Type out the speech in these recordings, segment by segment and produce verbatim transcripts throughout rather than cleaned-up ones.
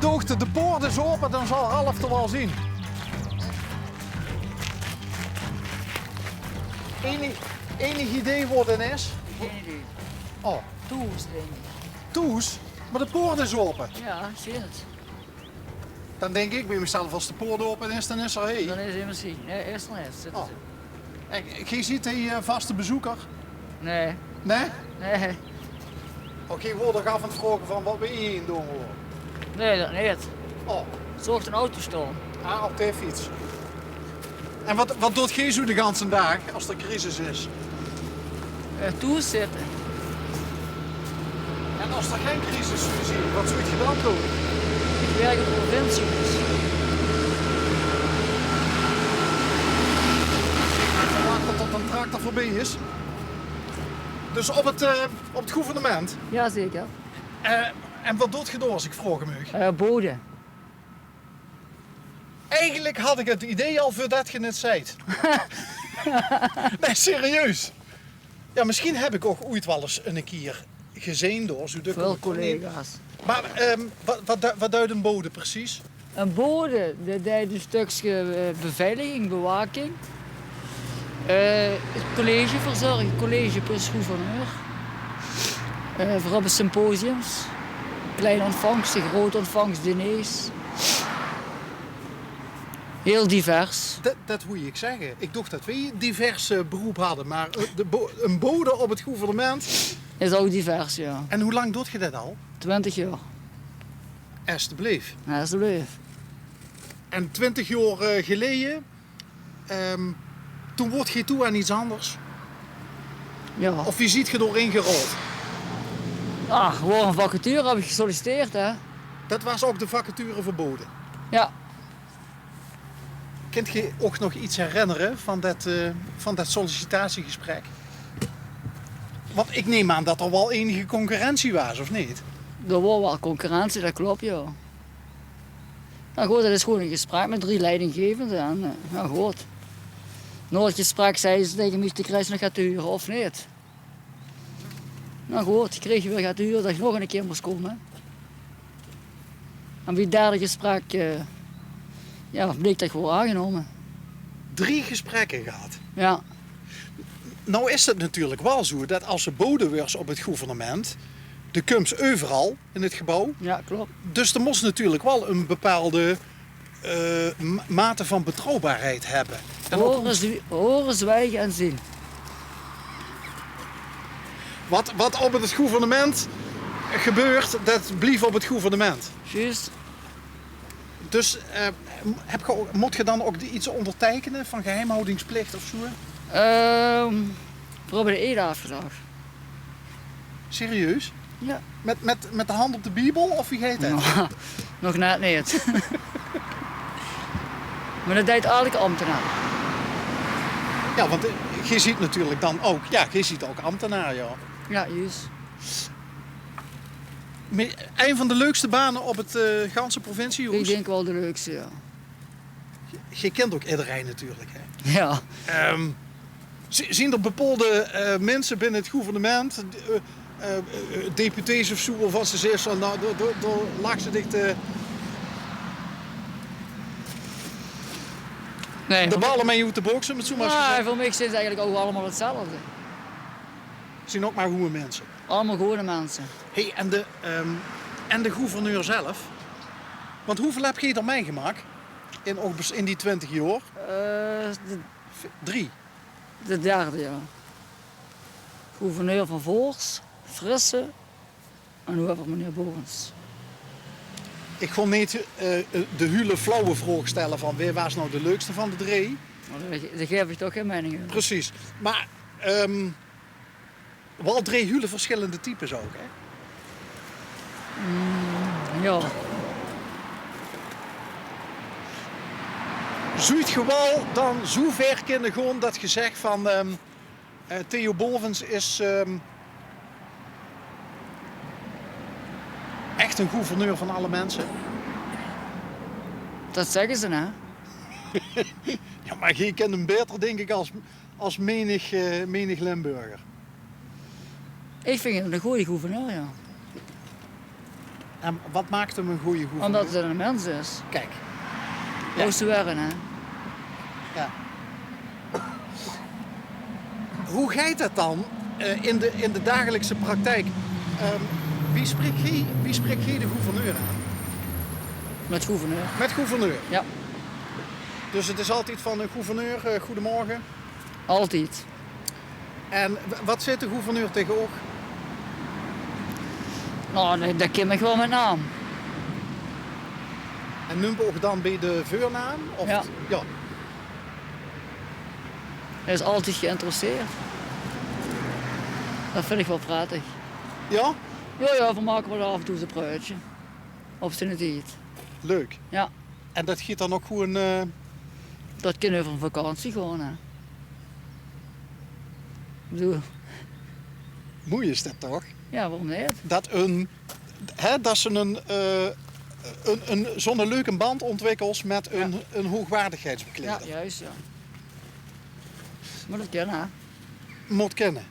Doog, de poort is ope, dan zal Ralf d'r waal zien. Enig, enig idee wo 't is? Gein idee. Oh. Thoes, dink ich. Thoes? Mer de poort is ope. Ja, ich zeen 't. Dan dink ich bie mezelf, es de poort ope is, dan is 'r hie. Dan is 'r mesjien. Nae, is 'r neet. Oh. En geer zeet hie, eh, vaste bezeukers? Nae. Nae? Nae. Oh, geer woort toch aaf aan 't vraoge van wat v'r hie doon wore? Nae, dat neet. Oh. Zoog 'nen auto staon. Ah, op de fiets. En wat, wat doot geer zoe de ganse daag es d'r crisis is? Eh, thoes zitte. En es d'r gein crisis zoe zien, wat zouw geer dan doon? Ich werk op 't provinciehoes. Wachte tot 'ne tractor veurbie is. Dus op 't, eh, op 't gouvernemint? Jazeker. Eh, en wat doot geer dao, es ich vraoge maag? Eh, bode. Eigelik had ich 't idee al veurdet geer 't zeet. Nae, serieus. Ja, mesjien höb ich ouch oeats waal ins 'ne kier gezeen dao, zoe dök. Väöl collega's. Mer, ehm, wat, wat du-, wat duit 'ne bode precies? 'Ne bode, dae deit e stökske, eh, beveiliging, bewaking. Eh, 't college verzörge, college plus gouverneur. Eh, v'r höbbe symposiums, klein ontvangste, groot ontvangste, diners. Hiel divers. Det, det wou ich zègke. Ich dach det v'r diverse beroepe hadde, mer, eh, de bo-, 'ne bode op 't gouvernemint. Is ouch divers, ja. En wie lang doot geer det al? Twintig jaor. Estebleef. Ja, estebleef. En twintig jaor, eh, geleje, ehm, toen woort geer toe aan get angers? Ja. Of wie zeet geer dao-in gerold? Ah, gewoon 'n vacature höb ich gesolliciteerd, hè. Det waas ouch de vacature veur bode? Ja. Kint geer uch nog get herinnere van det, eh, van det sollicitatiegesprek? Want ich num aan det d'r waal enige concurrentie waas, of neet? D'r waas waal concurrentie, det klop, ja. Noe good, det is gewoon e gesprek mit drie leidinggevende en, eh, noe good. Nao 't gesprek zagte ze taenge mich: "Doe kriegs nog get te hure, of neet?" Noe good, ich kreeg weer get te hure det ich nog 'ne kier mós kómme. En bie 't derde gesprek, eh, ja, bleek det ich waer aangenómme. Drie gesprekke gehad? Ja. Noe is 't natuurlik waal zoe det es se bode waers op 't gouvernemint, de kums euveral in 't gebouw. Ja, klop. Dus de mós natuurlik waal 'n bepaalde, eh, ma-, mate van betrouwbaarheid höbbe. En ouch hure, zwie-, hure, zwiege en zien. Wat, wat op 't gouvernemint gebeurt, det blief op 't gouvernemint. Juus. Dus, eh, höb geer ouch, mót geer dan ouch get óngerteikene van geheimhoudingsplicht of zoe? Ehm, v'r höbbe de eed aafgelag. Serieus? Ja. Mit, mit, mit de hand op de Biebel, of wie geit det? Noe, nog net neet. Mer det deit eder ambtenaar. Ja, want, eh, geer zeet natuurlik dan ouch, ja, geer zeet ouch ambtenaar, ja. Ja, juus. Mer ein van de leukste bane op 't, eh, ganse provinciehoes? Ich dink waal de leukste, ja. Geer kint ouch ederein natuurlik, hè? Ja. Ehm, zi-, zien d'r bepaolde, eh, minse binne 't gouvernemint, eh, eh, eh, deputees of zoe, wovan se zaes van, noe, dao, dao, dao lags se dich de, nae, de balle mei oet de boks, óm 't zoe mer ins te zègke? Nae, veur mich zien ze eigelik ouch allemaol 'tzelfde. Zien ouch mer gewone minse. Allemaol gewone minse. Hey, en de, ehm, en de gouverneur zelf? Want wieväöl höb geer d'r mitgemaak in, ouch bes-, in die twintig jaor? Eh, de drie. De derde, ja. Gouverneur van Voors, Frisse en noe höbbe v'r meneer Bovens. Ich gaon neet, eh, de hiel flauwe vraog stelle van wae waas noe de leukste van de drie. Mer dao, dao gaef ich toch gein meining euver. Precies. Mer, ehm, Waal drie hiel versjillende types ouch, hè? Mm, ja. Zóws se waal dan zoe wied kinne gaon det se zaes van, ehm, eh, Theo Bovens is, ehm, ech 'ne gouverneur van alle minse? Det zègke ze, hè? Ja, mer geer kint 'm baeter, dink ich, es es menig, eh, menig Limburger. Ich vinj 't 'ne gooje gouverneur, ja. En wat maak 'm 'ne gooje gouverneur? Ómdat 't 'ne mins is. Kiek. Jao. Mós se waere, hè? Jao. Wie geit det dan, eh, in de, in de dagelijkse praktijk? Ehm, wie spreek geej, wie spreek geej de gouverneur aan? Mit gouverneur. Mit gouverneur? Jao. Dus 't is altied van, eh, gouverneur, eh, goedemorgen? Altied. En w-, wat zaet de gouverneur taege óg? Nou, dae, dae kint mich waal mit naam. En neump óg dan bie de veurnaam? Of... Jao. Jao. Hae is altied geïnteresseerd. Det vinj ich waal prettig. Jao? Jao, jao, veer make waal aaf en toe ins e pruitsje. Op zien tied. Leuk. Jao. En det geit dan ouch gewoen, eh... Det kin euver ein vakantie gaon, hè. Ich bedoel... Moei is det toch? Jao, waorom neet? Det ein, hè, det se ein, eh, ein, ein, zoe'n leuke band óntwikkels mit ein, jao, ein hoogwaardigheidsbekleder. Jao, juus, jao. Mót 't kinne, hè? Mót kinne.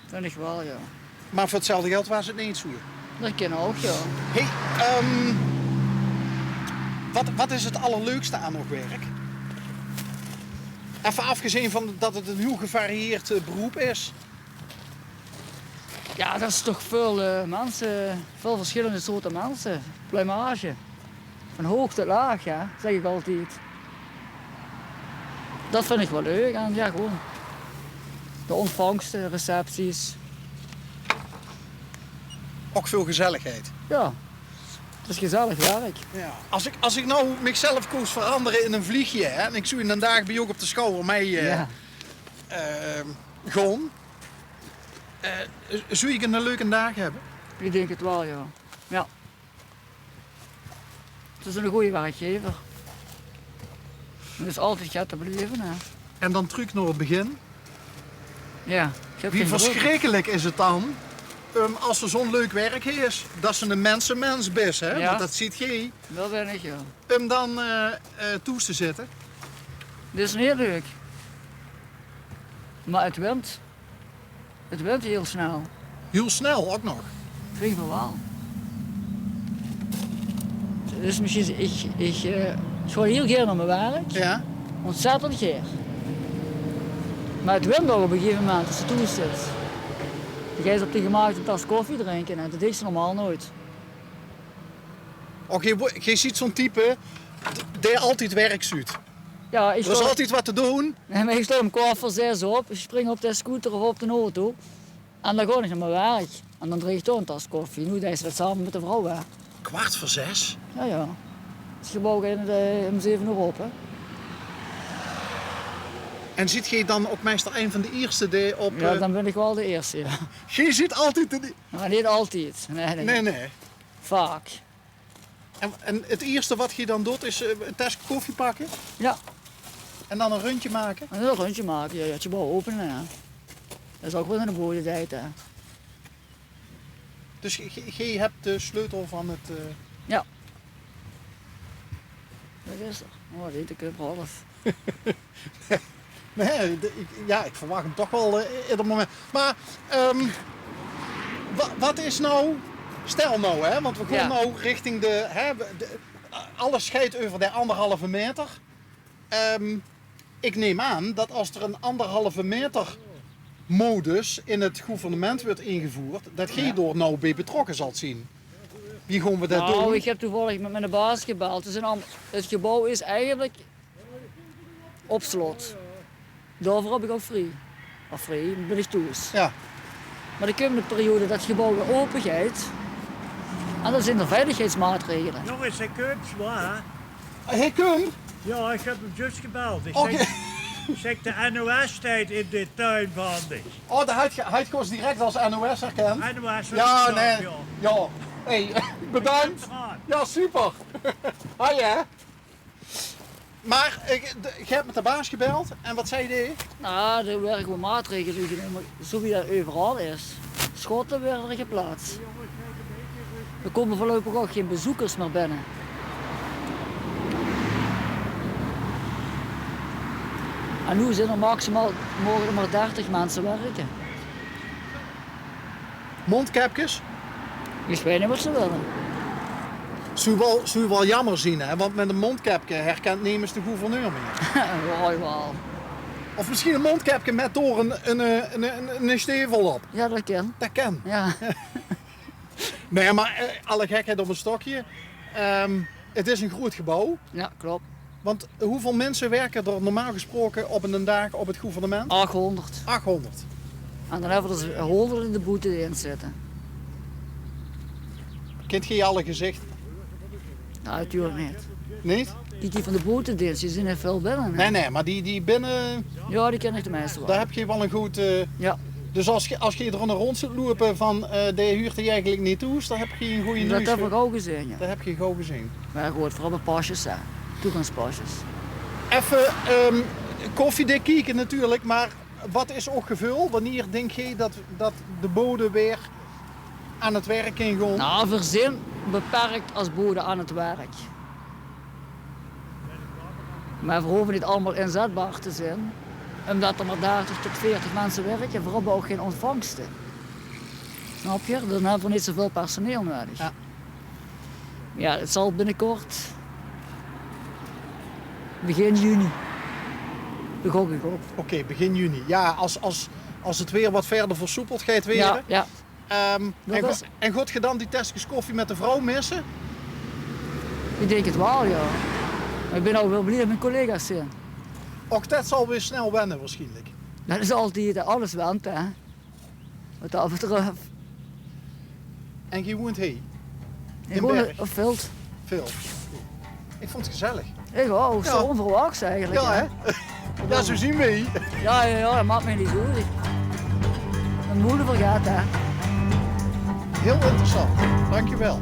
Vinj ich waal, jao. Mer veur 'tzelfde geld waas 't neet zoe. Det kin ouch, jao. Hey, ehm, wat, wat is 't allerleukste aan óg werk? Effe aafgezeen van det 't ein hiel gevarieerd, eh, beroep is. Jao, det is toch väöl, eh, minse, väöl versjillende soorte minse. Pluimage. Van hoog tot laag, jao, zègk ich altied. Det vinj ich waal leuk. En jao, gewoen de ontvangste, recepties. Ouch väöl gezelligheid. Jao, 't is gezellig werk. Jao. Es ich, es ich noe mich zelf kós verangere in ein vliegje, hè, en ich zou eine daag bie óg op de sjouwer mei, eh, jao, eh, gaon, eh, zou ich eine leuke daag höbbe? Ich dink 't waal, jao. Jao. 't Is eine gooje werkgever. 't Is altied get te beleve, hè. En dan trök nao 't begin. Jao, ich höb... Wie versjrikkelik is 't dan, ehm, es se zoe'n leuk werk höbs, det se ein minsemins bis, hè? Jao. Want det zeet geej. Det bön ich, jao. Um dan, eh, eh, thoes te zitte. 't Is neet leuk. Mer 't wint. 't Wint hiel snel. Hiel snel ouch nog? Vinj ich waal. 't Is mesjiens, ich, ich, eh, ich gaon hiel gaer nao mien werk. Jao. Óntzèttend gaer. Mer 't wint ouch op e gegaeve moment es se thoes zits. Dan geis se op dien gemaak ein tas koffie drinke en det deis se normaal noeats. Och, geej wo-, geej zeet zoe'n type d-, dae altied werk zuut. Jao, ich... D'r is altied get te doon. Nae, mer ich staon um kwart veur zès op, ich spring op de scooter of op d'n auto. En dan gaon ich nao mien werk. En dan drink ich dao ein tas koffie. Noe deis se det same mit de vrouw, hè. Kwart veur zès? Jao, jao. 't Gebouw geit, eh, um zeve oer ope, hè. En zeet geej dan ouch meistal ein van de ierste dae op... Jao, eh, dan bön ich waal de ierste, jao. Geej zeet altied de... Mer neet altied. Nae, nae. Nae, nae. Vaak. En, en 't ierste waat geej dan doot is, eh, ein tas koffie pakke? Jao. En dan ein rundje make? En dan ein rundje make, jao, jao, 't gebouw opene, jao. Det is ouch waal ein boeie dae, hè. Dus ge-, ge-, geej höb de sleutel van 't, eh... Jao. Det is 'r. Oh, det, ich höb alles. Nae, de, ich, jao, ich verwach 'm toch waal, eh, eder moment. Mer, ehm, wa-, waat is noe, stèl noe, hè, want veer gaon noe richting de, hè, de, alles geit euver de anderhalve maeter. Ehm, ich num aan det es d'r ein anderhalve maeter modus in 't gouvernement wuuert ingeveurd, det geej dao noe bie betrokke zalt zeen. Wie gaon veer det doon? Nou, ich höb toevallig mit miene baas gebeld. 't Is ein an-, 't gebouw is eigelik op slot. Daoveur höb ich ouch vrie. Of vrie, bön ich thoes. Jao. Mer de kómmende periode det 't gebouw weer ope geit. En dan zeen d'r veiligheidsmaatregele. Jónges, hae kump, zwaor. Hae kump? Jao, ich höb 'm zjus gebeld. Ich zèk, de N O S steit in de tuin van dich. Oh, dae haet ge-, haet ge ós direk es N O S herkend? N O S, jao, nae. Jao. Hey, bedank. Jao, super. Hoi, hè. Mer, eh, de, geej höb mit de baas gebeld en waat zag dae? Nou, d'r waere gewoon maatregele genómme, zoe wie det euveral is. Schotte waere d'r geplaats. D'r kómme veurlopig ouch gein bezeukers mieë binne. En noe zeen d'r maximaal, moge d'r mer dertig minse werke. Mondkepkes? Ich weit neet waat ze wille. Zou wel, zou wel jammer zien, hè? Want met een mondkepje herkent nemes de gouverneur meer. Jao, jao. Of misschien een mondkepje met door een, een, een, een, een stevel op. Jao, det kan. Det kan. Jao. Nee, maar eh, alle gekheid op een stokje. Ehm, het is een groot gebouw. Jao, klop. Want hoeveel mensen werken er normaal gesproken op een dag op het gouvernement? Achhoonderd. Achhoonderd. En dan hebbe v'r dus hóngerd in de boetedeens zitte. Kint geer alle gezichter? Nae, natuurlik neet. Neet? Kiek, die van de boetedeens, die zien neet väöl binne, hè? Nee, nee, maar die, die binnen, Jao, die kin ich de meiste waal. Daar heb je wel een goed eh, Jao. Dus als je, als je er rond zult lopen van eh de huurt er eigenlijk niet toe, dan heb je een goede neus. Det höb ich ouch gezeen, jao. Dat heb je gauw gezien. Mer good, veural bie pasjes, hè. Toegangspasjes. Effe ehm koffiedik kieke natuurlijk, maar wat is ouk geveul? Wanneer dink geer dat, dat de bode weer aan het werk kin gaon? Nou, veer zeen beperk as bode aan het werk. Mer veer hove neet allemaol inzetbaar te zeen, umdat d'r mer dertig tot veertig minse wirke. Veer höbbe ouch gein ontvangste. Snap geer? Dan höbbe veer neet zoväöl personeel nudig. Jao. Jao, het zal binnekort, begin juni, begin ich op. Oké, begin juni. Ja, als, als, als het weer wat verder versoepeld geit weer. Jao, jao. Ehm, en, go- en gaot geer dan die teskes koffie met de vrouw misse? Ich dink het waal, jao. Mer ich bin ouch waal blie det mien collega's zeen. Och, det zal weer snel wenne waarschijnlijk. Det is altied, alles went, hè. Wat det betröf. En geer woont hie? In Berg? Op Vilt. Vilt. Ik vond het gezellig. Ich ouch, zo onverwachts eigenlijk, hè? Ja, zo zien we hie. Jao, jao, jao, det maak mich neet zoe. Ein moeilijk vergaat, hè. Heel interessant. Dankjewel.